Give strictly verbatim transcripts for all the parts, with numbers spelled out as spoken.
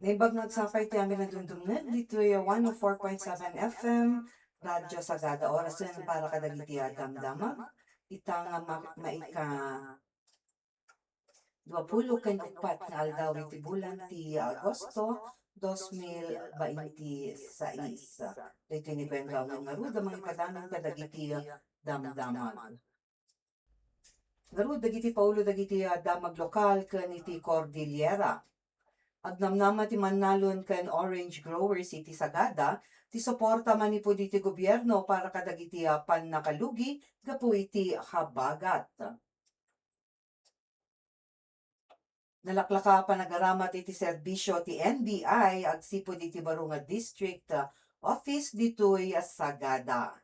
Naimbag nga agsakay ti amin a dumdumngeg ditoy one oh four point seven F M, Radyo Sagada. Orasen para kadagiti a damdamag. Ita nga ma-, maika duapulo ken uppat nga aldaw iti bulan ti Agosto, dos mil bainti sais. Daytoy ni Gwen Gawan ngarud a mangipadangag kadagiti damdamag. Ngarud dagiti paulo dagiti, ah, damag lokal ken iti Cordillera. Agnamnama ti mannalon ken orange growers iti Sagada ti suporta manipud iti gobierno para kadagiti, ah, pannakalugi gapu iti habagat. Nalaklaka a panagaramat iti serbisio ti N B I agsipud iti baro nga district, ah, office ditoy, ah, Sagada.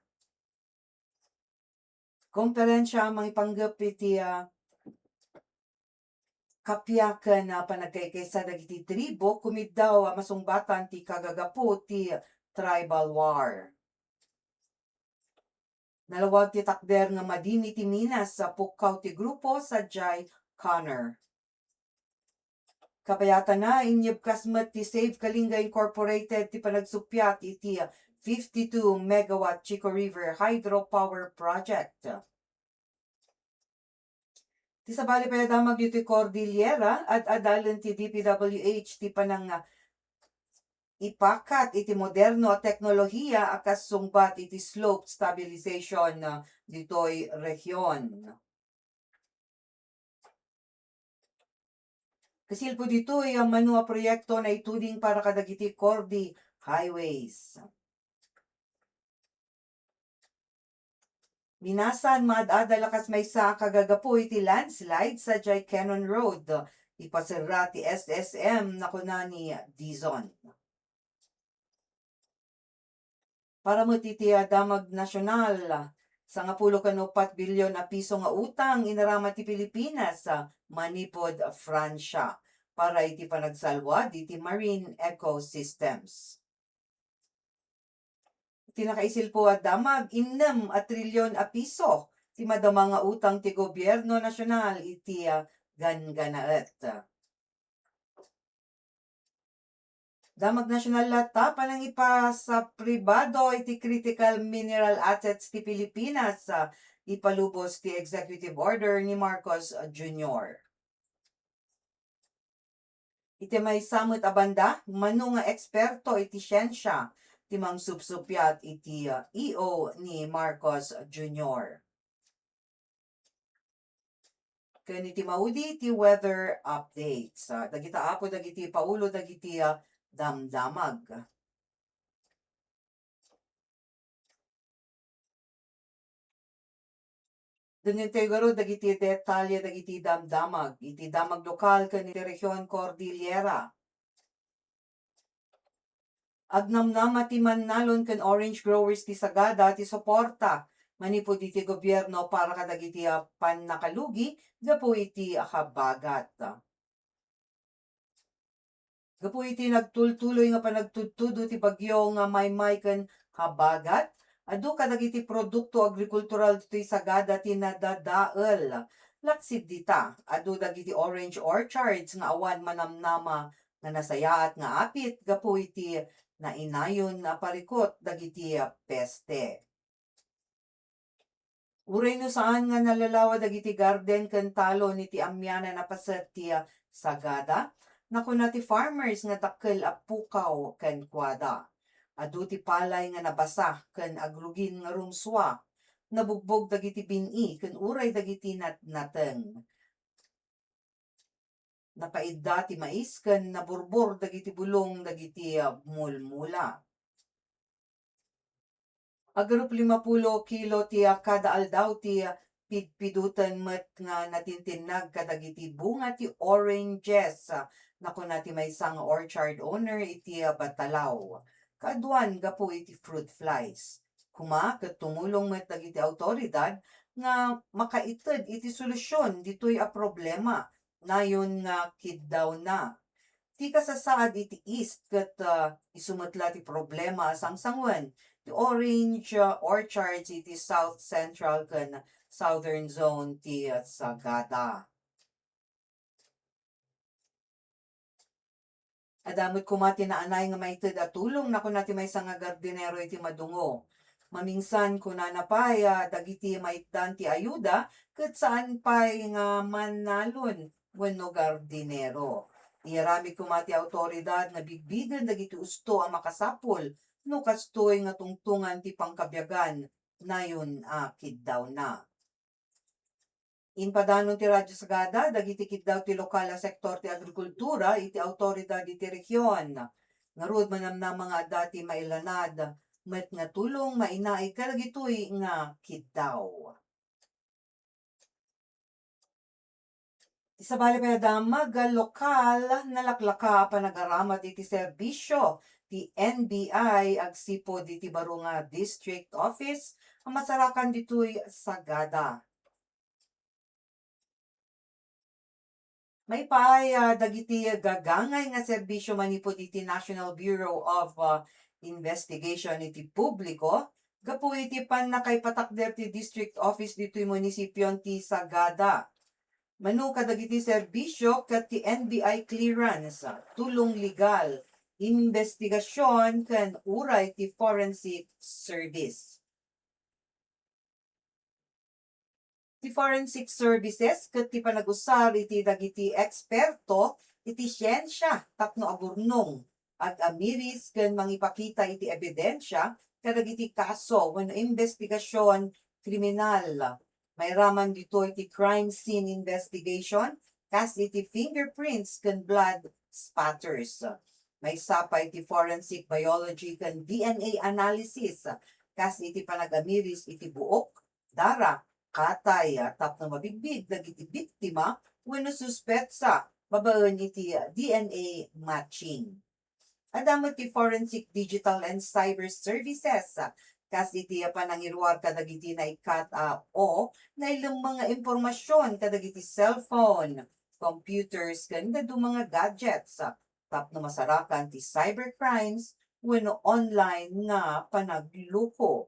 Komperensia a mangipanggep iti, ah, kappia ken, ah, panagkaykaysa dagiti tribo, kumiddaw a masungbatan ti kagagapu ti tribal war. Nalawag ti takder nga madini ti Minas a pukkaw ti grupo sadiay Connor. Kabayatana, inyebkas met ti Save Kalinga Incorporated ti panagsuppiat iti fifty-two megawatt Chico River Hydropower Project. Ti sabali pay a damag ditoy Cordillera, ad-adalen ti D P W H ti panang-, ipakat iti moderno a teknolohiya a kas sungbat iti slope stabilization, ah, ditoy rehion. Kasilpo ditoy a mano a proyekto naituding para kadagiti Cordi Highways. Minasan, maad-adal a kas maysa a kagagapu iti landslide sadiay Cannon Road. Ipaserra ti S S M, nakuna ni Dizon. Para met iti, ah, damag nasional, sangapulo ken uppat bilyon a piso nga utang inaramat ti Pilipinas, ah, manipud Francia para iti panagsalwad iti marine ecosystems. Iti nakaisilpo a damag, innem a trilyon a piso ti madama nga utang ti gobierno nasional iti, ah, ganggannaet. Damag nasional latta, panangipasapribado iti critical mineral assets ti Pilipinas, ah, ipalubos ti executive order ni Marcos Junior. Iti maysa met a banda, mano nga eksperto iti siensia ti mangsupsuppiat iti, ah, E O ni Marcos Junior. Ken iti maudi ti weather updates. Ah, dagita apo dagiti paulo dagiti, ah, damdamag. Dengngentayo garud dagiti detalye dagiti damdamag iti damag lokal ken iti rehion Cordillera. Agnamnama ti mannalon ken orange growers ti Sagada ti suporta manipud iti gobierno para kadagiti, ah, pannakalugi gapu iti habagat. Gapu iti nagtultuloy nga panagtudtudo ti bagyo nga maymay ken habagat, adu kadagiti produkto agrikultural ditoy Sagada ti nadadael. Laksid dita, adu dagiti orange orchards nga awan manamnama nga nasayaat nga apit gapu iti nainayon a parikut dagiti peste. Uray no saan nga nalalawa dagiti garden ken talon iti amianan a paset ti Sagada, nakuna ti farmers nga dakkel a pukaw kenkuada. Adu ti palay nga nabasa ken agrugin nga rumsua. Nabugbog dagiti bin-i ken uray dagiti natnateng. Napaidda ti mais ken naburbor dagiti bulong dagiti, ah, mulmula. Agarup lima pulo kilo ti, ah, kada aldaw ti, ah, pidpiduten met nga natintinnag kadagiti bunga ti oranges, ah, nakuna ti maysa nga orchard owner iti, ah, Batalaw. Kaaduan gapu iti fruit flies. Koma ket tumulong met dagiti awtoridad nga makaited iti solusyon ditoy a problema nayon nga kiddawna. Ti kasasaad iti East ket, ah, isu met la ti problema a sangsangen ti orange, ah, orchards iti South Central ken Southern Zone ti, ah, Sagada. Adda met koma ti naanay nga maited a tulong, kuna ti maysa nga gardinero iti madungo. Mamingsan, kunana pay a dagiti maitdan ti ayuda ket saan pay nga mannalon wenno gardinero. Iyaramid koma ti awtoridad nga bigbiden dagiti usto a makasapul no kastoy nga tungtongan ti pangkabiagan nayon a kiddawna. Impadanon ti Radyo Sagada dagiti kiddaw ti lokal a sektor ti agrikultura iti awtoridad iti rehion. Ngarud, manamnama nga adda ti mailanad met nga tulong mainaig kadagitoy nga kiddaw. Ti sabali pay a damag a lokal, nalaklaka a panagaramat iti serbisyo ti N B I agsipud iti baro nga district office a masarakan ditoy Sagada. Maipaay, ah, dagiti gagangay nga serbisyo manipud iti National Bureau of, ah, Investigation iti publiko gapu iti pannakaipatakder ti district office ditoy munisipion ti Sagada. Mano kadagiti serbisyo ket ti N B I clearance, tulong legal, investigasyon, ken uray ti forensic service. Ti forensic services ket ti panagusar iti dagiti eksperto iti siensia tapno agurnong, agamiris ken mangipakita iti ebidensia kadagiti kaso wenno investigasion kriminal. Mairaman ditoy ti crime scene investigation, kas iti fingerprints ken blood spatters. Maysa pay ti forensic biology ken D N A analysis, kas iti panagamiris iti buok, dara, katay, tapno mabigbig dagiti biktima wenno suspetsa babaen iti D N A matching. Adda met ti forensic digital and cyber services, kas iti panangiruar kadagiti naikkat a o nailemmeng nga impormasion kadagiti cellphone, computers, ken dadduma nga gadgets, tapno masarakan ti cybercrimes wenno online nga panagloko.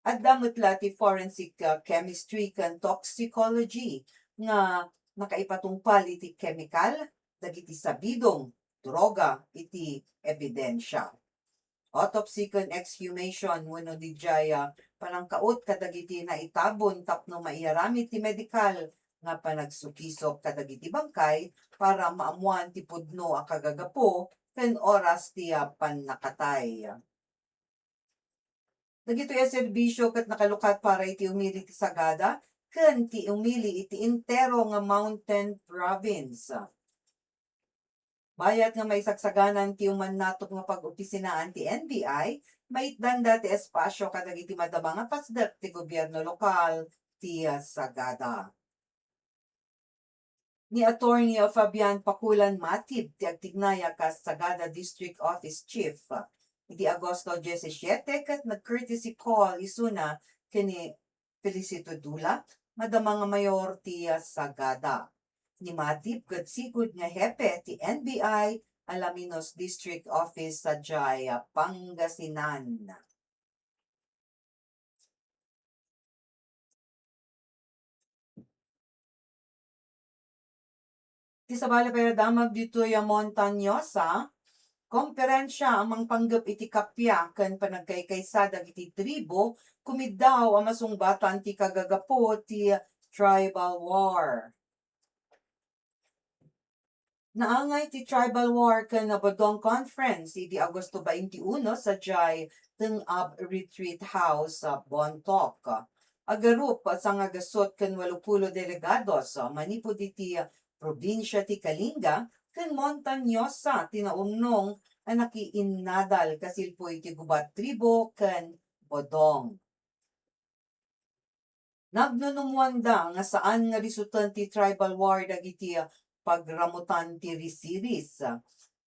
Adda met la ti forensic, ah, chemistry ken toxicology nga nakaipatungpal iti kemikal, dagiti sabidong, droga iti ebidensia. Autopsy ken exhumation wenno dijay, ah, panangkaot kadagiti naitabon tapno maiaramid ti medikal nga panagsukisok kadagiti bangkay para maammuan ti pudno a kagagapu ken oras ti, ah, pannakatay. Dagitoy a serbisyo ket nakalukat para iti umili ti Sagada ken ti umili iti entero nga Mountain Province. Bayat nga maisagsaganan ti umannatop nga pag-opisinaan ti N B I, maitdanda ti espasyo kadagiti madama nga pasdek ti gobierno lokal ti, ah, Sagada. Ni Attorney Fabian Pakulan Matib ti agtignay a kas Sagada District Office Chief. Iti Agosto disisiete ket nag-courtesy call isuna ken ni Felicito Dula, madama nga mayor ti Sagada. Ni Matib ket sigud nga hepe ti N B I Alaminos District Office sadiay Pangasinan. Ti sabali pay a damag ditoy a Montañosa, komperensia a mangpanggep iti kappia ken panagkaykaysa dagiti tribo kumiddaw a masungbatan ti kagagapu ti tribal war. Naangay ti tribal war ken Bodong Conference idi Agosto twenty-one sadiay Tengab Retreat House, ah, Bontoc. Agarup, sangagasut ken walupulo delegados, ah, manipud iti, ah, probinsia ti Kalinga ken Montañosa ti naurnong a nakiinnadal kasilpo iti gubat tribo ken Bodong. Nagnunummoanda nga saan nga risuten ti tribal war dagiti pagramutan ti risiris.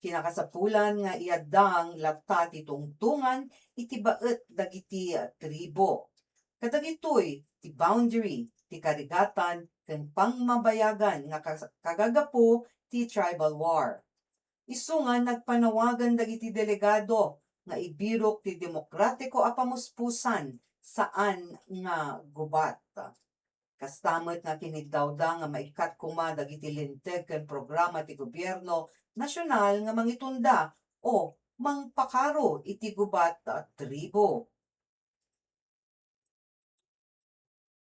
Kinakasapulan nga iyaddang latta ti tungtongan iti baet dagiti tribo. Kadagitoy ti boundary, ti karigatan, ken pangmabayagan nga kas-, kagagapu ti tribal war. Isu nga nagpanawagan dagiti delegado nga ibirok ti demokratiko a pamuspusan, saan nga gubat. Kasta met nga kiniddawda nga maikkat koma dagiti linteg ken programa ti gobierno nasional nga mangitunda o mangpakaro iti gubat a tribo.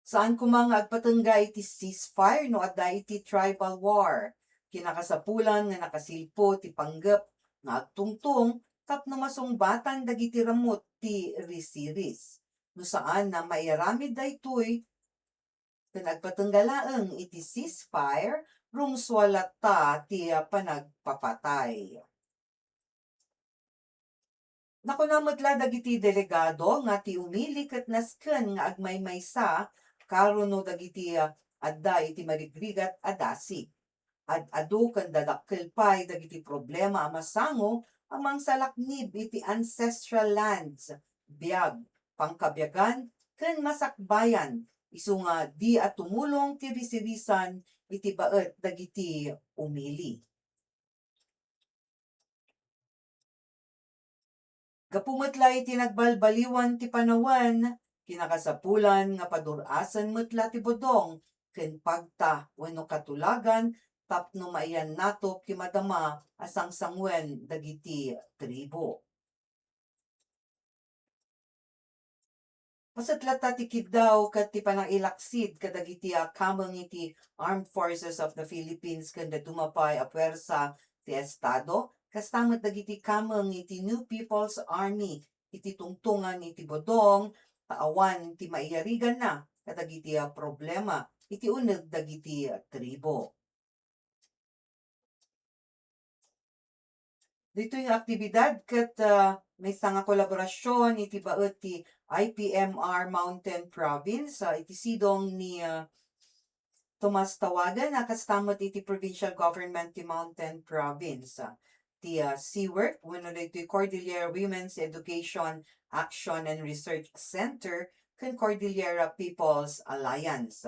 Saan koma nga agpatengga iti ceasefire no adda iti tribal war. Kinakasapulan nga nakasilpo ti panggep nga agtungtong tapno masungbatan dagiti ramut ti risiris. No saan a maiaramid daytoy, ken agpatengga laeng iti ceasefire, rumsua latta ti panagpapatay. Nakuna met la dagiti delegado nga ti umili ket nasken nga agmaymaysa, karo no dagiti, ah, adda iti marigrigat a dasig. Ad-adu ken dadakkel pay dagiti problema a masango a mangsalaknib iti ancestral lands, biag, pangkabiagan, ken masakbayan, isu nga di a tumulong ti risirisan iti baet dagiti umili. Gapu met la iti nagbalbaliwan ti panawen, kinakasapulan nga padur-asen met la ti bodong ken pagta wenno katulagan tapno maiyannatop ti madama a sangsangoen dagiti tribo. Paset latta ti kiddaw ket ti panangilaksid kadagiti a kameng iti Armed Forces of the Philippines ken dadduma pay a puwersa ti Estado, kasta met dagiti kameng iti New People's Army iti tungtongan iti bodong, ta awan ti maiyariganna kadagiti a problema iti uneg dagiti tribo. Ditoy nga aktibidad ket, ah, maysa nga kolaborasion iti baet ti I P M R Mountain Province, ah, iti sidong ni, ah, Tomas Tawagan, a kasta met iti provincial government ti Mountain Province, ah, ti, ah, C work, wenno daytoy Cordillera Women's Education Action and Research Center, ken Cordillera People's Alliance.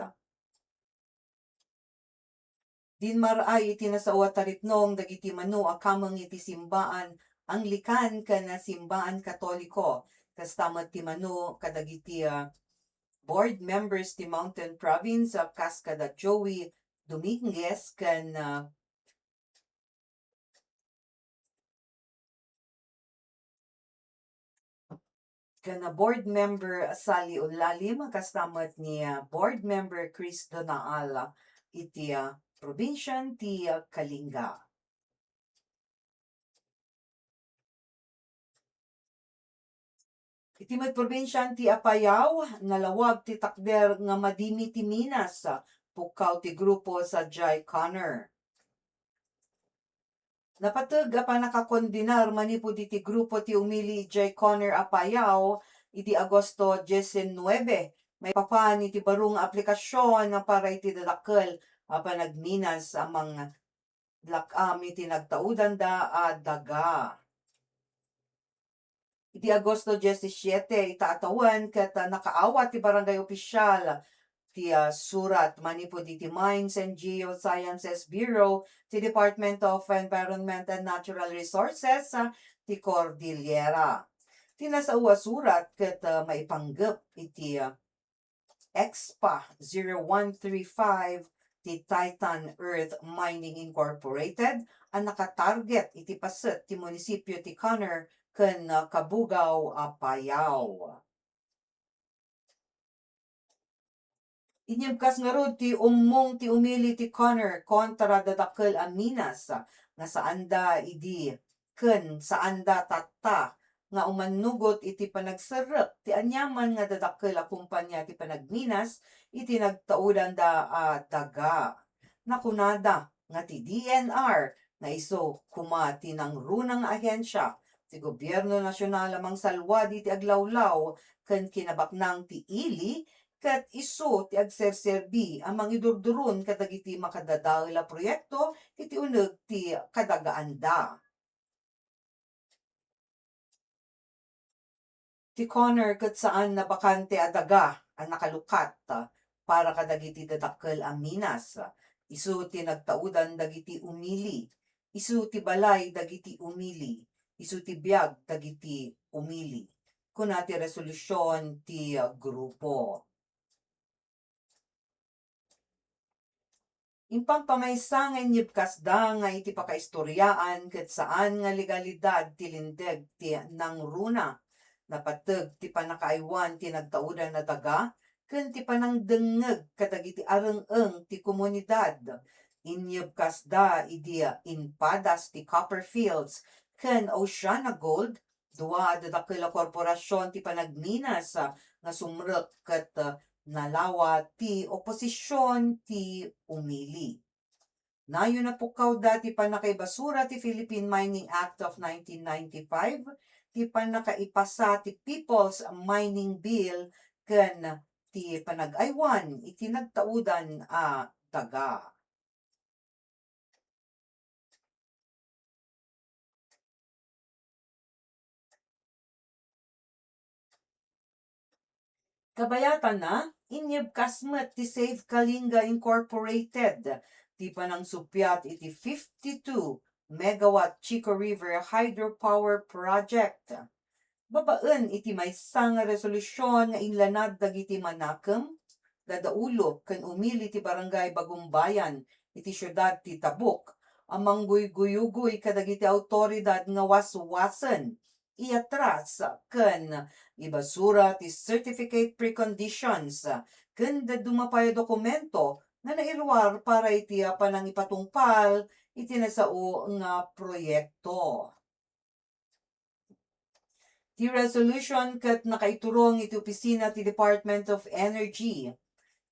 Dinmar-ay iti nasao a taripnong dagiti mano a kameng iti simbaan Anglican ken simbaan Katoliko, kasta met ti mano kadagiti, ah, board members ti Mountain Province, ah, kas kada Joey Dominguez ken, ah, ken board member Sally Ulalim, kasta met ni, ah, board member Chris Donaal iti, ah, probinsian ti, ah, Kalinga. Iti met probinsian ti Apayao, nalawag ti takder nga madimi ti Minas, pukkaw ti grupo sadiay Connor. Napateg a pannakakondenar manipud iti grupo ti umili idiay Connor, Apayao, idi Agosto diesinuebe, maipapan iti baro nga aplikasion para iti dadakkel a panagminas a manglak-am iti nagtaudanda a daga. Iti Agosto diecisiete, ita a tawen, ket, ah, nakaawat ti barangay official ti, ah, surat manipud iti Mines and Geosciences Bureau ti Department of Environment and Natural Resources, ah, ti Cordillera. Ti nasao a surat ket, ah, maipanggep iti, ah, EXPA zero one three five ti Titan Earth Mining Incorporated a nakatarget iti paset ti munisipio ti Connor ken Cabugao, Apayao. Inyebkas ngarud ti ummong ti umili ti Connor kontra dadakkel a minas nga saanda idi ken saanda tatta nga umannugot iti panagserrek ti aniaman nga dadakkel a kompania ti panagminas iti nagtaudanda a daga. Nakunada nga ti D N R nga isu koma ti nangruna nga ahensia ti gobierno nasional a mangsalwad iti aglawlaw ken kinabaknang ti ili, ket isu ti agserserbi a mangidurduron kadagiti makadadael a proyekto iti uneg ti kadagaanda. Ti Connor ket saan a bakante a daga a nakalukat para kadagiti dadakkel a minas. Isu ti nagtaudan dagiti umili. Isu ti balay dagiti umili. Isu ti biag dagiti umili, kuna ti resolusion ti grupo. Impampamaysa nga inyebkasda nga iti pakaistoriaan ket saan nga legalidad ti linteg ti nangruna. Napateg ti pannakaaywan ti nagtaudan a daga ken ti panangdengngeg kadagiti areng-eng ti komunidad. Inyebkasda idi impadas ti Copperfields ken Oceana Gold, dua a dadakel a korporasion ti panagminas, ah, nga sumrek ket, ah, nalawa ti oposision ti umili. Nayon, napukkawda ti pannakaibasura ti Philippine Mining Act of nineteen ninety-five, ti pannakaipasa ti People's Mining Bill, ken ti panag-aywan iti nagtaudan a daga. Kabayatanna, inyebkas met ti Save Kalinga Incorporated ti panangsuppiat iti fifty-two megawatt Chico River Hydropower Project. Babaen iti maysa nga resolusyon nga inlanad dagiti manakem, dadaulo ken umili ti Barangay Bagumbayan iti siudad ti Tabuk a mangguyguyugoy kadagiti awtoridad nga waswasen, iatras ken ibasura ti certificate preconditions ken dadduma pay a dokumento nga nairuar para iti panangipatungpal iti nasao nga proyekto. Ti resolution ket nakaiturong iti opisina ti Department of Energy,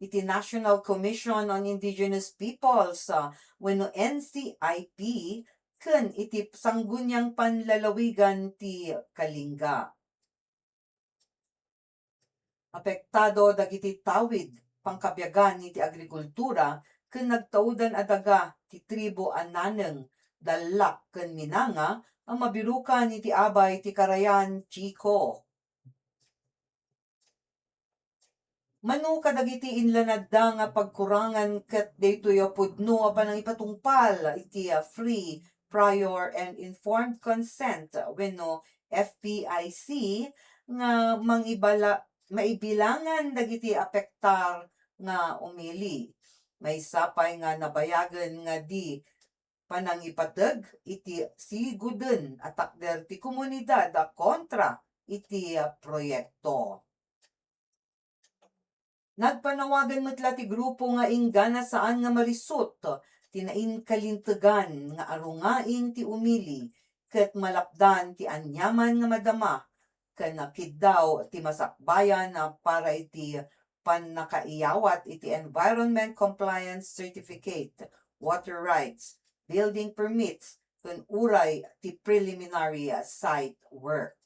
iti National Commission on Indigenous Peoples, ah, wenno N C I P, ken iti Sangguniang Panlalawigan ti Kalinga. Apektado dagiti tawid, pangkabiagan iti agrikultura, ken nagtaudan a daga ti tribo a Naneng, Dallak, ken Minanga a mabirukan iti abay ti Karayan Chico. Mano kadagiti inlanadda nga pagkurangan ket daytoy a pudno a panangipatungpal iti, ah, free, prior, and informed consent wenno F P I C nga mangibala-, maibilangan dagiti apektar nga umili. Maysa pay nga nabayagen nga di panangipateg iti siguden a takder ti komunidad a kontra iti proyekto. Nagpanawagan met la ti grupo nga inggana saan nga marisut ti nainkalintegan nga arungaing ti umili ket malapdan ti aniaman nga madama ken nakiddaw ti masakbayan a para iti pannakaiyawat iti Environment Compliance Certificate, water rights, building permits, ken uray ti preliminary site work.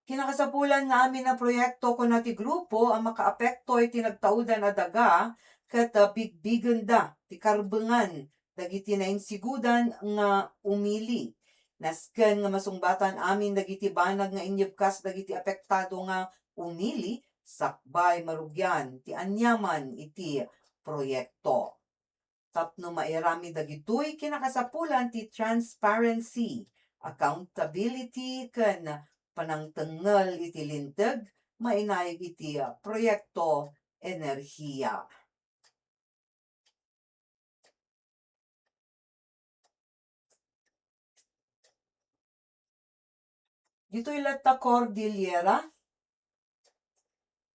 Kinakasapulan nga amin a proyekto, kuna ti grupo, a makaapekto iti nagtaudan a daga ket, ah, bigbigenda ti karbengan dagiti nainsigudan nga umili. Nasken nga masungbatan amin dagiti banag nga inyebkas dagiti apektado nga umili sakbay marugian ti aniaman iti proyekto. Tapno mairamid dagitoy, kinakasapulan ti transparency, accountability, ken panangtengngel iti linteg mainaig iti, ah, proyekto enerhiya. Ditoy latta Cordillera,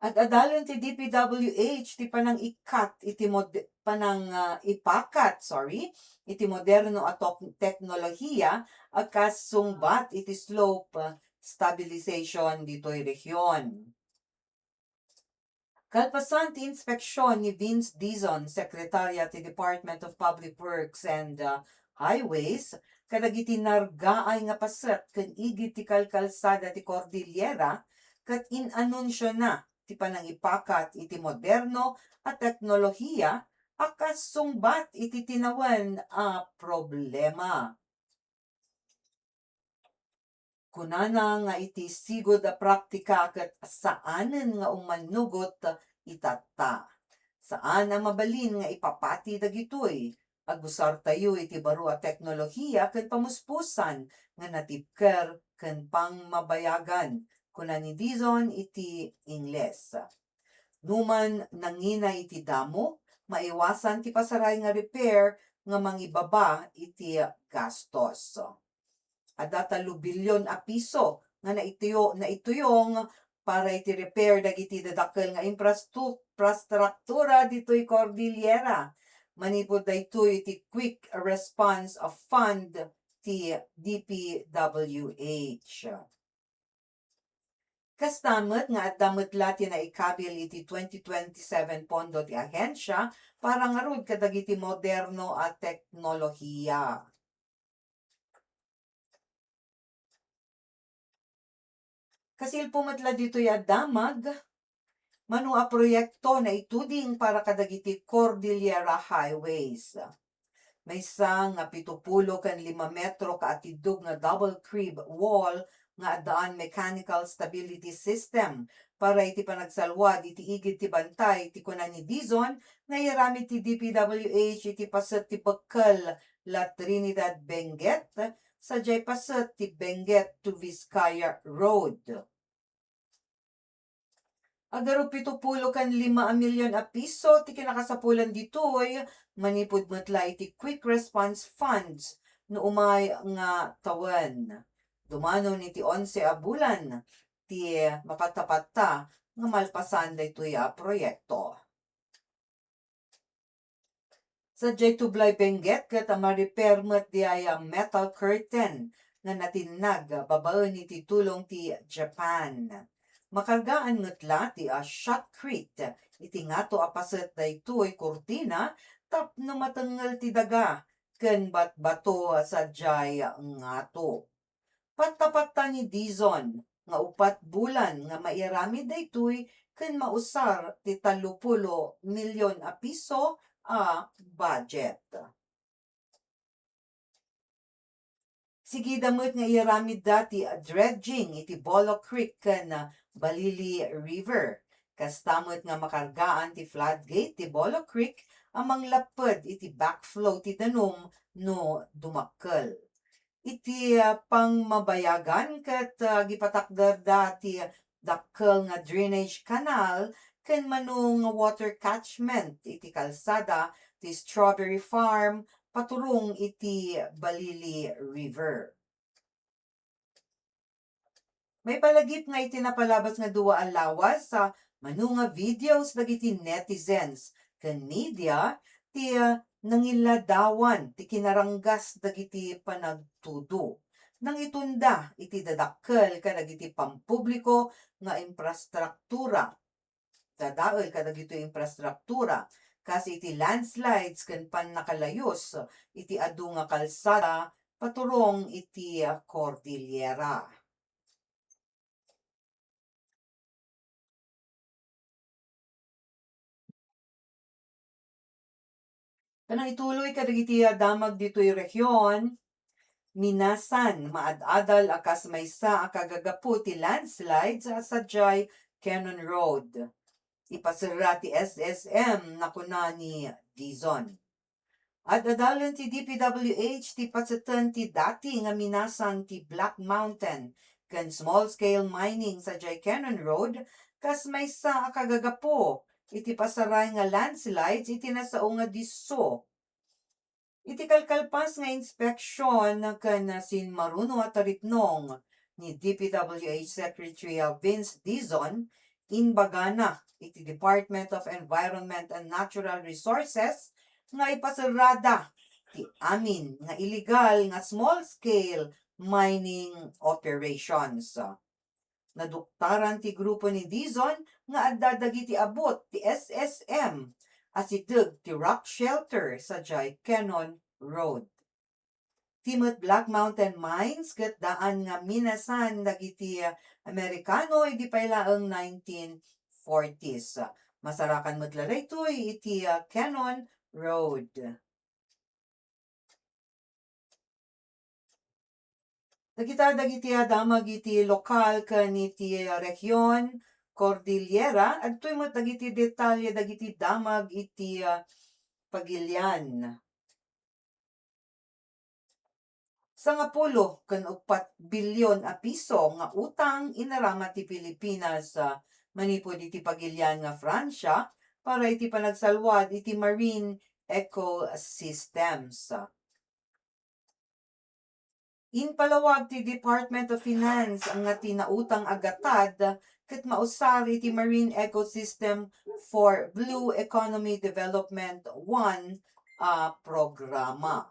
ad-adalen ti D P W H ti panangikat iti mod-, panang, ah, ipakat, sorry, iti moderno a tok-, teknolohiya a kas sungbat iti slope, ah, stabilization ditoy rehiyon. Kalpasan ti inspeksiyon ni Vince Dizon, Sekretarya ti Department of Public Works and, uh, Highways, kadagiti nargaay nga paset ken igid ti kalkalsada ti Cordillera, ket in-anunsiona ti panangipakat iti moderno a teknolohiya a kas sungbat iti tinawen a problema. Kunana nga iti sigud a praktika ket saanen nga ummannugot itatta. Saan a mabalin nga ipapati dagitoy. Agusartayo iti baro a teknolohiya ken pamuspusan nga natibker ken pangmabayagan, kuna ni Dizon iti Ingles. Numan nangina iti damo, maiwasan ti pasaray nga repair nga mangibaba iti gastos. Adda tallo bilyon a piso nga naituyo-, naituyong para iti repair dagiti dadakkel nga infrastu-, infrastruktura ditoy Cordillera. Manipud daytoy iti Quick Response Fund ti D P W H. Kasta met nga adda met la ti naikabil iti twenty twenty-seven pondo ti ahensia para ngarud kadagiti moderno a teknolohiya. Kasilpo met la ditoy a damag, mano a proyekto naituding para kadagiti Cordillera Highways. Maysa nga pitupulo ken lima metro ka atiddog nga double crib wall nga addaan mechanical stability system para iti panagsalwad iti igid ti bantay ti kuna ni Dizon nga iaramid ti D P W H iti paset ti Bekkel La Trinidad Benguet, sadiay paset ti Benguet to Vizcaya Road. Agarupito pulo ken lima a milyon a piso ti kinakasapulan ditoy, manipud met la iti Quick Response Funds no umay nga tawen. Dumanon iti onse a bulan ti mapatta-patta nga malpasan daytoy a proyekto. Sadiay Tublay Benguet ket a ma-repair met diay a metal curtain nga natinnag babaen iti tulong ti Japan. Makargaan met la ti, ah, shotcrete iti ngato a paset daytoy kurtina tapno matengngel ti daga ken batbato sadiay ngato. Patta-patta ni Dizon nga upat bulan nga maiaramid daytoy ken mausar ti tallopulo milyon a piso a budget. Sigida met nga iaramidda ti dredging iti Bolo Creek ken Balili River. Kasta met nga makargaan ti floodgate ti Bolo Creek a manglapped iti backflow ti danum no dumakkel. Iti, ah, pangmabayagan ket, ah, gipatakderda ti dakkel nga drainage canal ken mano nga water catchment iti kalsada ti Strawberry Farm paturong iti Balili River. Maipalagip nga iti napalabas nga dua a lawas, ah, mano nga videos dagiti netizens ken media ti, ah, nangilladawan ti kinaranggas dagiti panagtudo. Nangitunda iti dadakkel kadagiti pampubliko nga infrastruktura. Dadael kadagitoy infrastruktura, kas iti landslides ken pannakalayus iti adu nga kalsada paturong iti Cordillera. Ken nangituloy kadagiti damag ditoy rehion, minasan maad-adal a kas maysa a kagagapu ti landslides a sadiay Cannon Road. Ipaserra ti S S M, nakuna ni Dizon. Ad-adalen ti D P W H ti paseten ti dati nga minasan ti Black Mountain ken small-scale mining sadiay Cannon Road kas maysa a kagagapu iti pasaray nga landslides iti nasao nga disso. Iti kalkalpas nga inspeksion ken sinmaruno a taripnong ni D P W H Secretary Vince Dizon, imbagana iti Department of Environment and Natural Resources nga ipaserrada ti amin nga illegal nga small-scale mining operations. Naduktaran ti grupo ni Dizon nga adda dagiti abut ti S S M a sideg ti rock shelter sadiay Cannon Road. Ti met Black Mountain Mines ket daan nga minasan dagiti Amerikano idi pay laeng nineteen forties. Masarakan met la daytoy iti, ah, Cannon Road. Dagita dagiti damag iti lokal ken iti region Cordillera, adtoy met dagiti detalye dagiti damag iti, ah, pagilian. Sangapulo ken uppat bilyon a piso nga utang inarama ti Pilipinas, ah, manipud iti pagilian nga Francia para iti panagsalwad iti marine ecosystems. Impalawag ti Department of Finance nga ti nautang a gatad ket mausar iti Marine Ecosystem for Blue Economy Development one a programa.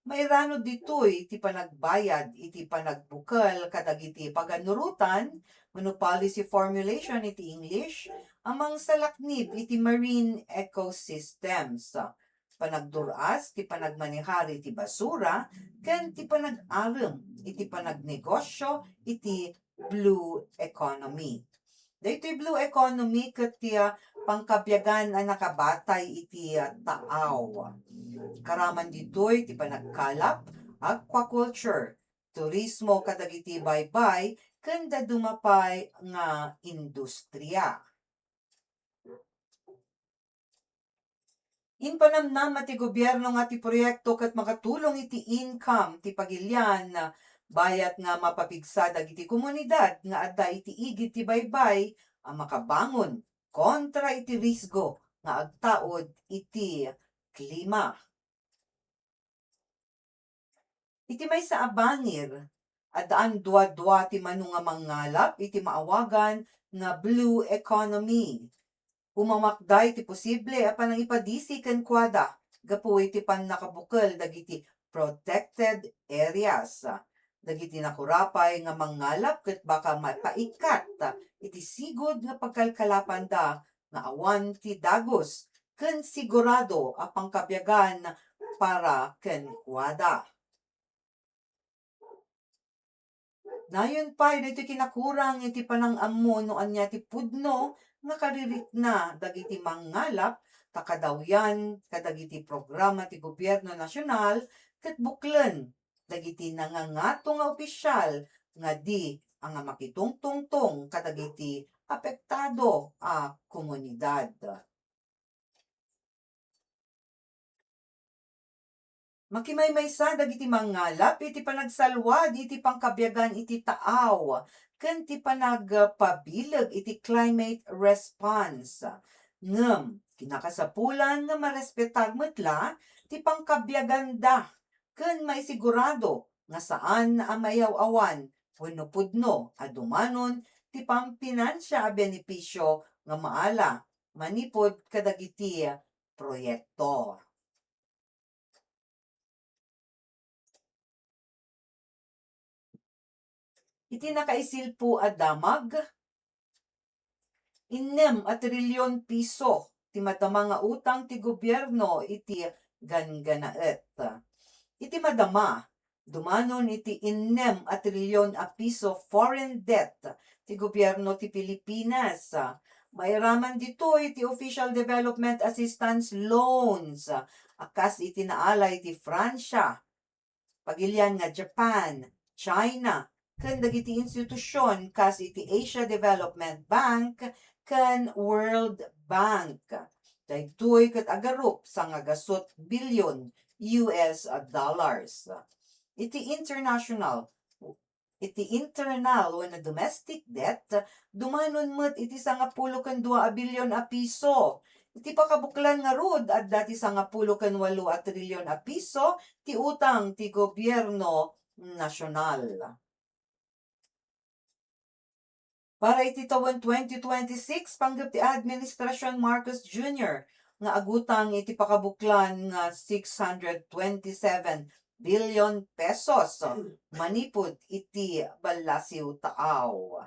Mairano ditoy ti panagbayad iti panagbukel kadagiti paganurotan wenno policy formulation iti English a mangsalaknib iti marine ecosystems, panagdur-as ti panagmanehar iti basura, ken ti panag-arem iti panagnegosyo iti blue economy. Daytoy blue economy ket ti, ah, pangkabiagan a nakabatay iti, ah, taaw. Karaman ditoy ti panagkalap, aquaculture, turismo kadagiti baybay, ken dadduma pay nga industriya. Impanamnama ti gobierno nga ti proyekto ket makatulong iti income ti pagilian, bayat nga mapapigsa dagiti komunidad nga adda iti igid ti baybay a makabangon kontra iti risgo nga agtaud iti klima. Iti maysa a bangir, addaan dua-dua ti mano nga mangngalap iti maawagan nga blue economy. Umamakda iti posible a panangipadisi kenkuada gapu iti pannakabukel dagiti protected areas. Dagiti nakurapay nga mangngalap ket baka mapaikkat iti sigud nga pagkalkalapanda nga awan ti dagus ken sigurado a pangkabiagan para kenkuada. Nayon pay daytoy kinakurang iti panang-ammo no ania ti pudno nga karirikna dagiti mangngalap ta kadawyan kadagiti programa ti gobierno nasional ket buklen dagiti nangangato nga opisial nga di a nga makitungtungtong kadagiti apektado a komunidad. Makimaymaysa dagiti mangngalap iti panagsalwad iti pangkabiagan iti taaw ken ti panagpabileg iti climate response. Ngem, kinakasapulan nga marespetar met la ti pangkabiaganda ken maisigurado nga saan a maiyaw-awan wenno pudno a dumanon ti pampinansia a benepisio nga maala manipud kadagiti proyekto. Iti nakaisilpo a damag, innem a trilyon piso ti madama nga utang ti gobierno iti ganggannaet. Iti madama, dumanon iti innem a trilyon a piso foreign debt ti gobierno ti Pilipinas. Mairaman ditoy ti official development assistance loans a kas iti naala iti Francia, pagilian nga Japan, China, ken dagiti institusion kas iti Asia Development Bank ken World Bank. Daytoy ket agarup sangagasut bilyon U S dollars. Iti international, iti internal wenno domestic debt, dumanon met iti sangapulo ken dua a bilyon a piso. Iti pakabuklan ngarud, adda ti sangapulo ken walo a trilyon a piso ti utang ti gobierno nasional. Para iti tawen twenty twenty-six, panggep ti Administrasion Marcos Junior nga agutang iti pakabuklan nga six hundred twenty-seven billion pesos manipud iti ballasiw taaw.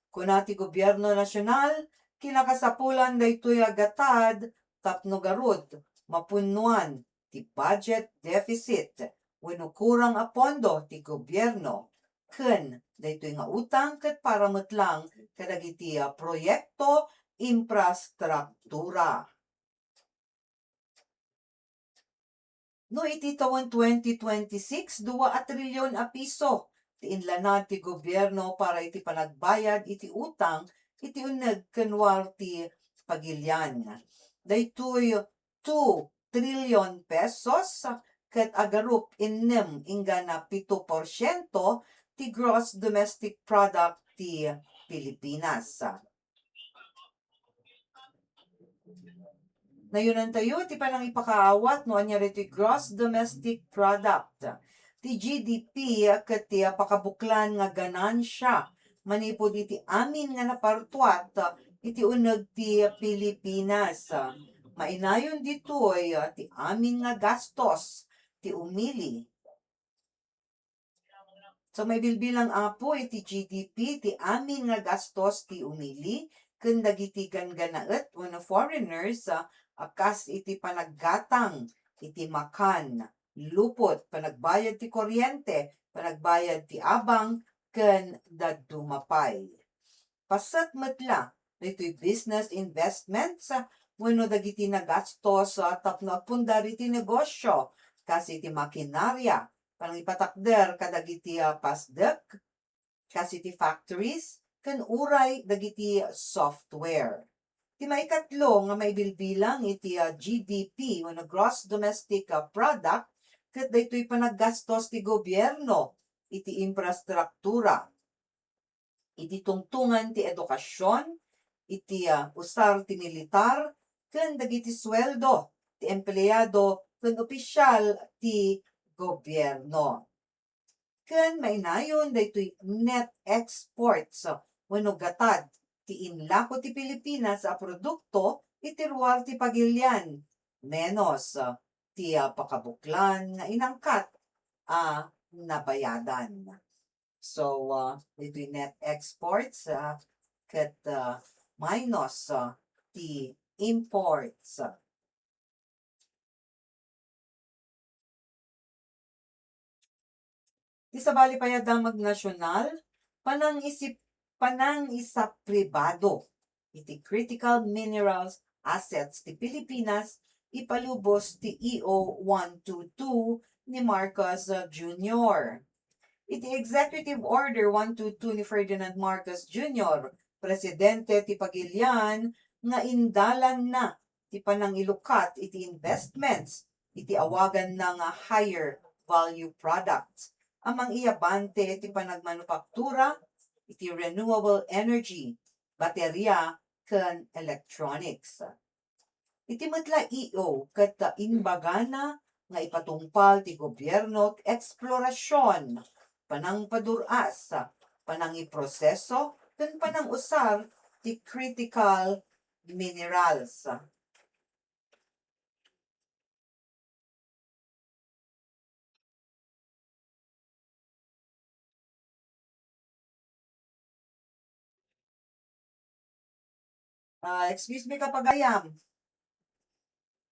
Kuna ti gobierno nasional, kinakasapulan daytoy a gatad tapno garud mapunnoan ti budget deficit wenno kurang a pondo ti gobierno ken daytoy nga utang ket para met lang kadagiti, ah, proyekto infrastruktura. No iti tawen twenty twenty-six, dua a trilyon a piso ti inlanad ti gobierno para iti panagbayad iti utang iti uneg ken war ti pagilian. Daytoy two trillion pesos ket agarup innem inggana pito porsiento ti gross domestic product ti Pilipinas. Nayonantayo ti panangipakaawat no ania daytoy gross domestic product, ti G D P, ket ti pakabuklan nga ganansia manipud iti amin nga napartuat iti uneg ti Pilipinas. Mainayon ditoy ti amin nga gastos ti umili. So, maibilbilang, apo, iti G D P ti amin nga gastos ti umili ken dagiti ganggannaet wenno foreigners, ah, a kas iti panaggatang iti makan, lupot, panagbayad ti kuryente, panagbayad ti abang, ken dadduma pay. Paset met la daytoy business investments, ah, wenno dagiti nagastos, ah, tapno agpundar iti negosio, kas iti makinarya, panangipatakder kadagiti, ah, pasdek, kas iti factories, ken uray dagiti software. Ti maikatlo nga maibilbilang iti, ah, G D P wenno gross domestic, ah, product, ket daytoy panaggastos ti gobierno iti infrastruktura, iti tungtungan ti edukasion, iti, ah, usar ti militar, ken dagiti sueldo ti empleado ken opisial ti gobierno. Ken mainayon daytoy net exports wenno gatad ti inlako ti Pilipinas a produkto iti ruar ti pagilian, menos, ah, ti, ah, pakabuklan nga inangkat a nabayadan. So, ah, ditoy net exports, ah, ket, ah, minus, ah, ti imports. Ti sabali pay a damag nasional, panangisip-, panangisapribado iti critical minerals assets ti Pilipinas, ipalubos ti E O one two two ni Marcos, uh, Junior. Iti Executive Order one two two ni Ferdinand Marcos Junior, presidente ti Pagilian, nga indalanna ti panangilukat iti investments iti awaganna nga higher value products a mangiyabante ti panagmanupaktura iti renewable energy, bateria, ken electronics. Iti met la E O ket imbagana nga ipatungpal ti gobierno ti eksplorasion, panangpadur-as, panangiproseso, ken panangusar ti critical minerals. Ah, excuse me, kapagayam.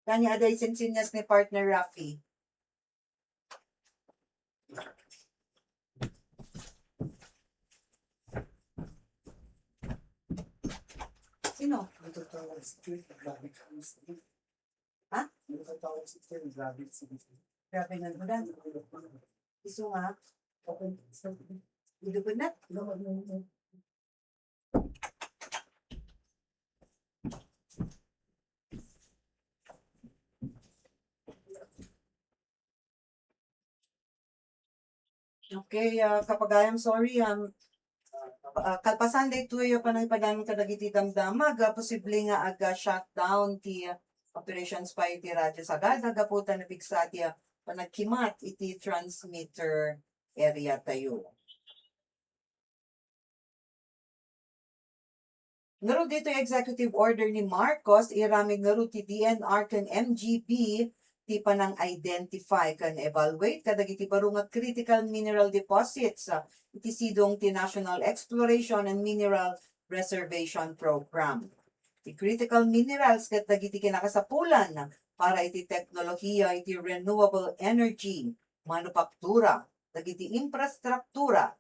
Kanya aday sinsinyas ni partner Rafi. Sino? Ha? Grabe nga ulan. Isu nga. Idu ko na. Okay, ah, kapagayam, sorry, um, ah, kalpasan daytoy, ah, panangipadan kadagiti damdamag, ah, posible nga aga-shutdown ti, ah, operations pay ti Radyo Sagada gapu ta napigsa ti, ah, panagkimat iti transmitter area tayo. Ngarud ditoy executive order ni Marcos, iramid ngarud ti D N R ken M G B ti panang-identify ken evaluate kadagiti baro nga critical mineral deposits, ah, iti sidong ti National Exploration and Mineral Reservation Program. Ti critical minerals ket dagiti kinakasapulan para iti teknolohiya iti renewable energy, manupaktura, dagiti infrastruktura,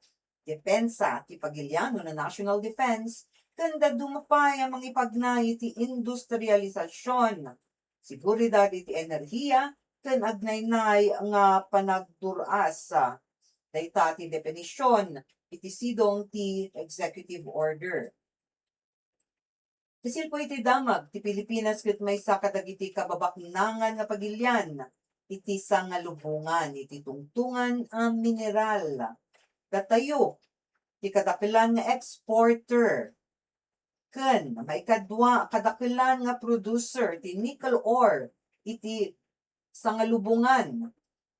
depensa ti pagilian wenno national defense, ken dadduma pay a mangipagnay iti industrialisasyon, seguridad iti enerhiya, ken agnaynay nga panagdur-as. Dayta ti definision iti sidong ti executive order. Ti silpo iti damag ti Pilipinas ket maysa kadagiti kababaknangan nga pagilian iti sangalubongan iti tungtongan a mineral. Datayo ti kadakelan nga exporter. ken maikadua a kadakelan nga producer ti nickel ore iti Sangalubongan.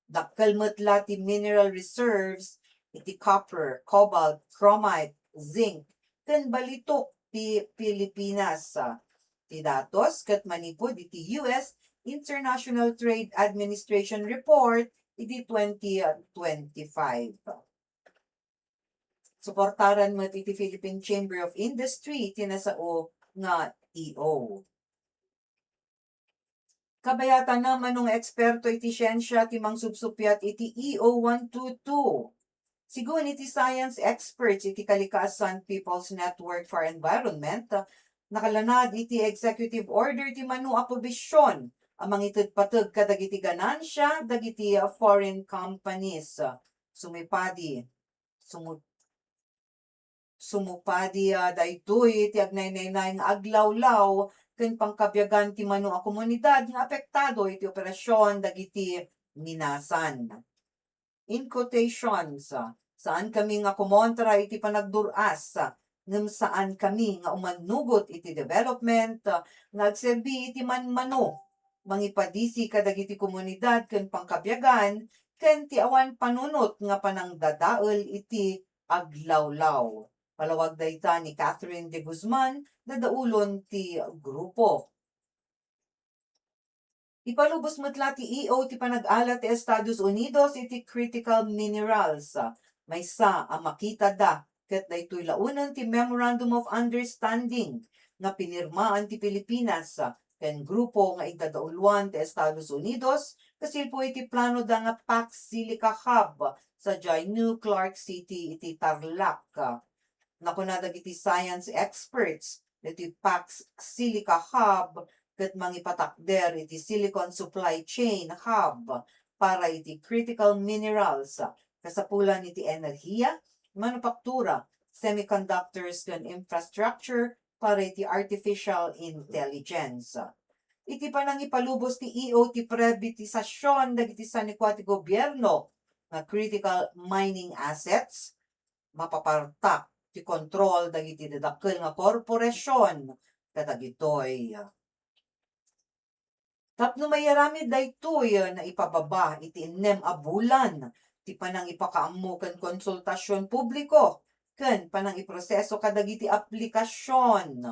Dakkel met la ti mineral reserves iti copper, cobalt, chromite, zinc, ken balitok ti Pilipinas. Ti datos ket manipud iti U S International Trade Administration report iti twenty twenty-five. Suportaran met iti Philippine Chamber of Industry ti nasao nga E O. Kabayatanna mano nga eksperto iti siensia ti mangsupsuppiat iti E O one two two. Sigun iti science experts iti Kalikasan People's Network for Environment, nakalanad iti executive order ti mano a probision a mangited pateg kadagiti ganansia dagiti foreign companies. Sumipadi, sumu-, sumupadi, ah, daytoy iti agnaynaynay nga aglawlaw ken pangkabiagan ti mano a komunidad nga apektado iti operasion dagiti minasan. In quotations, ah, saan kami nga kumontra iti panagdur-as, ah, ngem saan kami nga umannugot iti development, ah, nga agserbi iti manmano, mangipadisi kadagiti komunidad ken pangkabiagan, ken ti awan panunot nga panangdadael iti aglawlaw. Palawag dayta ni Catherine de Guzman, dadaulon ti grupo. Ipalubos met la ti E O ti panag-ala ti Estados Unidos iti critical minerals. Maysa a makitada ket daytoy laonen ti Memorandum of Understanding nga pinirmaan ti Pilipinas ken grupo nga iddadauluan ti Estados Unidos, kasilpo iti planoda nga Pax Silica Hub sadiay New Clark City iti Tarlac. Nakuna dagiti science experts, iti Pax Silica Hub ket mangipatakder iti silicon supply chain hub para iti critical minerals, kasapulan iti enerhiya, manufaktura, semiconductors ken infrastructure para iti artificial intelligence. Iti panangipalubos ti E O ti privatisasyon dagiti sanikua ti gobierno nga critical mining assets, mapapartak ti kontrol dagiti dadakkel nga korporasion kadagitoy. Tapno maiaramid daytoy, naipababa iti innem a bulan ti panangipakaammo ken konsultasion publiko ken panangiproseso kadagiti aplikasion.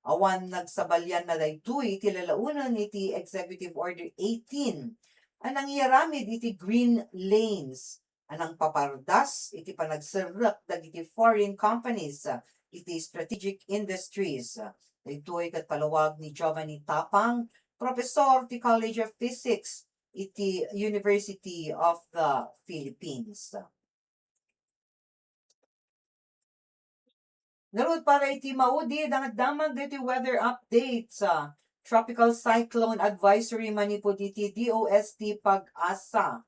Awan nagsabalianna daytoy iti lalaonen iti Executive Order eighteen a nangiaramid iti green lanes a nangpapardas iti panagserrek dagiti foreign companies, ah, iti strategic industries. Daytoy ket palawag ni Giovanni Tapang, professor ti College of Physics iti University of the Philippines. Ngarud, para iti maudi, dangadamag daytoy weather updates, ah, tropical cyclone advisory manipud iti D O S T PAGASA.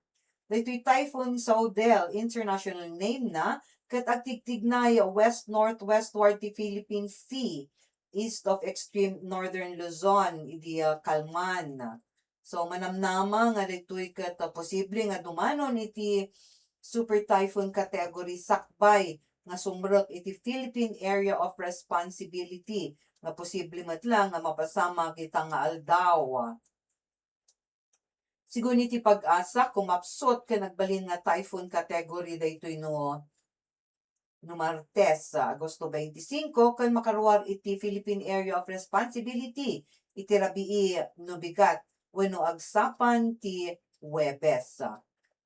Daytoy Typhoon Saudel, international name na, ket agtigtignay west-northwestward ti Philippine Sea, east of extreme northern Luzon, idi, ah, Calman. So, manamnama nga daytoy ket, ah, posible nga dumanon iti Super Typhoon category sakbay nga sumrek iti Philippine Area of Responsibility nga posible met la nga mapasamak ita nga aldaw. Sigun iti PAGASA, kumapsut ken agbalin nga typhoon category daytoy no no Martes, ah, Agosto twenty-five, ken makaruar iti Philippine Area of Responsibility iti rabii no bigat wenno agsapan ti Huwebes.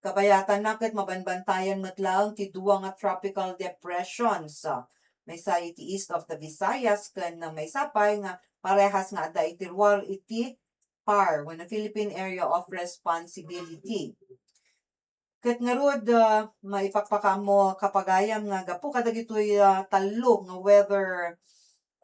Kabayatanna ket mabanbantayan met laeng ti dua nga tropical depressions, ah, maysa iti east of the Visayas ken maysa pay nga parehas nga adda iti ruar iti PAR wenno Philippine Area of Responsibility. Ket ngarud, ah, maipakpakaammo kapagayam nga gapu kadagitoy, ah, tallo nga weather,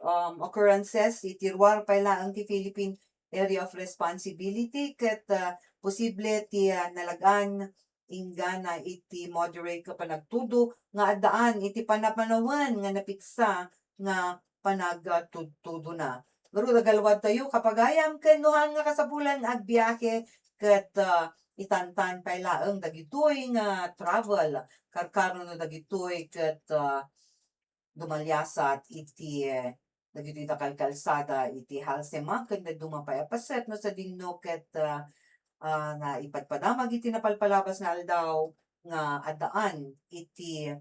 um, occurrences, iti ruar pay laeng ti Philippine Area of Responsibility ket, ah, posible ti, ah, nalagan inggana iti moderate nga panagtudo nga addaan iti panapanawen nga napigsa nga panagtudtudona. Ngarud, agaluadtayo, kapagayam, ken no haan nga kasapulan nga agbiahe, ket, ah, itantan pay laeng dagitoy nga travel, karkaro no dagitoy ket, ah, dumaliasat iti, eh, dagitoy dakal kalsada iti Halsema ken dadduma pay a paset no sadino ket, ah, ah, naipadpadamag iti napalpalabas nga aldaw nga addaan iti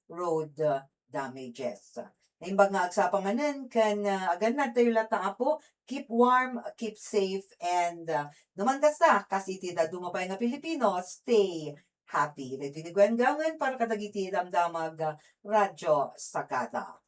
road, ah, damages. Naimbag nga agsapa manen ken, ah, agannad tayo latta, Apo. Keep warm, keep safe, and, ah, no man kasta, kas iti dadduma pay nga Pilipino, stay happy. Daytoy ni Gwen Gangen para kadagiti damdamag, ah, Radyo Sagada.